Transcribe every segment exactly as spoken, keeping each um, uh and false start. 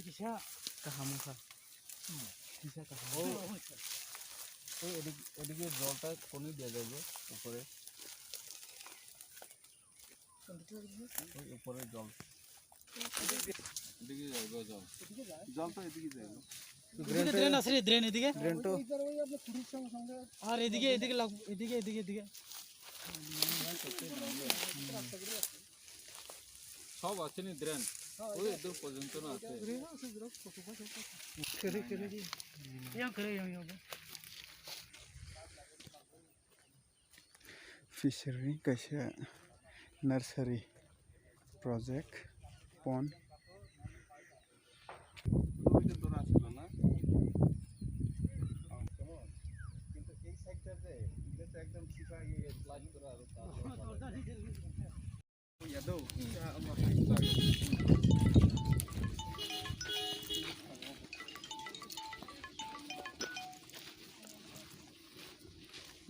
Kisa kaham wngkha. Kisa kaham. O, o, এদিক-, এদিকে জলটা কোণে দিয়ে যাইবে উপরে। ওই উপরে জল। এদিকে যাইবে জল। জল তো এদিকে যাইবে। এদিকে drain আছে রে, drain এদিকে। Drain তো। আর এদিকে, এদিকে লাগ-, এদিকে, এদিকে, এদিকে। সব আছে নি drain? ওই দূর পর্যন্ত না আছে। Yang kere, yang, yang. Fishery kaisa nursery project pond.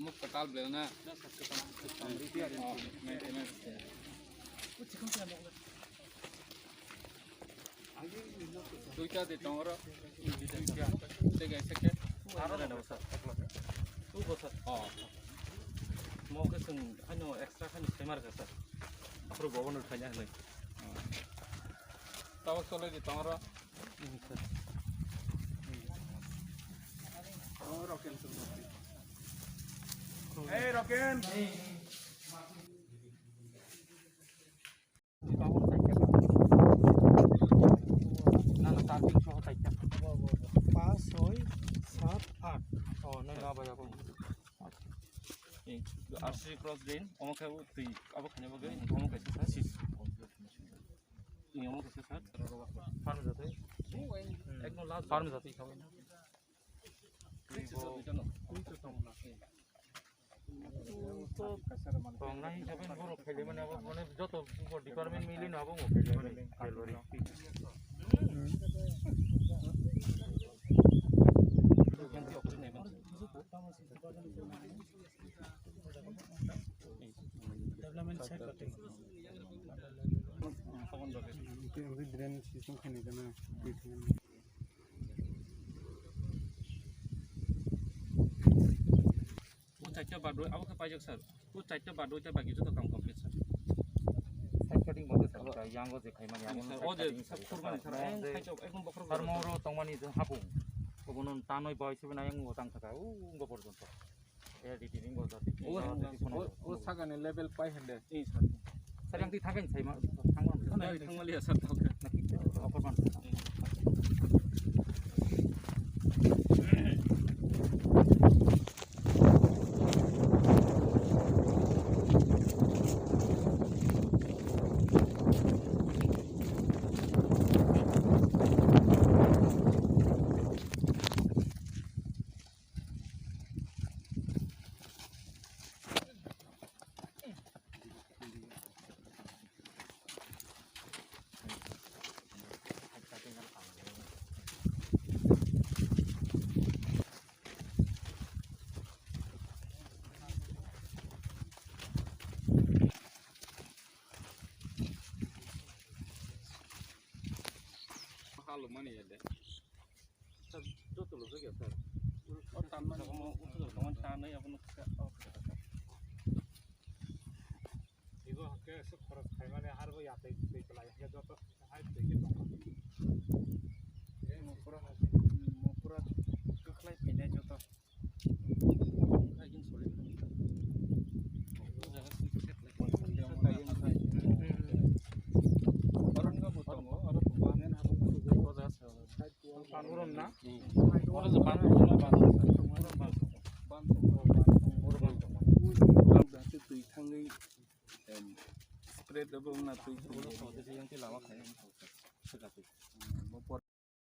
Muk katal bela na. Oh, maintenance. Duita de tongro. Duita. Tega seke. Aro na sir. Tu bo sir. Oh. Mo ke sung ano extra kan semar ka sir. Aphuru governor khaina hlai. Tabo sole de tongro. Hey, Roken. Na, na, tarpik soho chaita. Pas, soi, sat, at. Oh, no, no, bai, bai. Eh, R C cross drain, omo khe twi, abo khaina bagwi, omo kaisa sir. Ni omo kaisa sir. Farm jatwi. Ekdom last farm jatwi khawi. Twi bo, twi to tong na. Tongnai hisabe borok khaile mane abo mane joto department mili no abo mo khaile mane. Development side kate. Drain system khani jana. O chaita ba doi, abo khe paijak sir. O chaita ba doi ta bagi joto kam complete sir. Side cutting bo sir, yang o je khaimani, abo sir, o je side cutting sir, sir, kurmani sir, sir, ang je khai chok, ekdom bokhorok sir, mo ro tongmani je hapung. Obono tanoi bai sibe na yang o tang thaka, o ngo porjonto. O, o, o sakani level pai hande. Sir, yang ti thakai sai ma, thangma. Thangma liya sir, thangma. Naki, offer ban. Halo mani ya de. Sir, joto lojak ya, sir. O tanmani. Tanai abono kisa, o kisa, sir. Ibo hake se khorok khaimani harbo yatwi twi kwlai hake joto hai twi khe tongma. Mopura hake, mopura kwkhlai phainai joto. Twi thangwi, em, spread abo wngna twi thangwi.